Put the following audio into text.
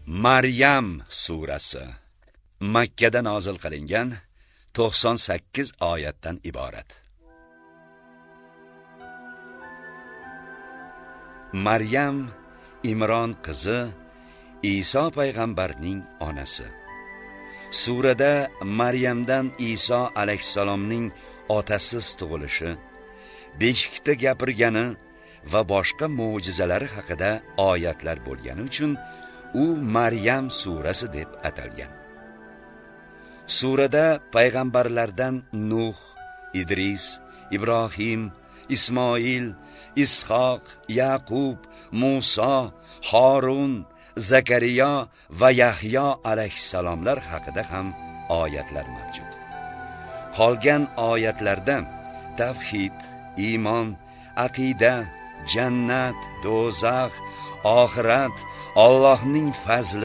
Maryam surasi Makkada nozil qilingan 98 oyatdan iborat. Maryam Imron qizi Iso payg'ambarning onasi. Surada Maryamdan Iso alayhissalomning otasiz tug'ilishi, beshikda gapirgani va boshqa mo'jizalari haqida oyatlar bo'lgani uchun u Maryam surasi deb atalgan. Surada payg'ambarlardan Nuh, Idris, Ibrohim, Ismoil, Ishoq, Yaqub, Musa, Harun, Zakariya va Yahyo alayhissalomlar haqida ham oyatlar mavjud. Qolgan oyatlarda tavhid, iymon, aqida, jannat, do'zax, oxirat, Allohning fazli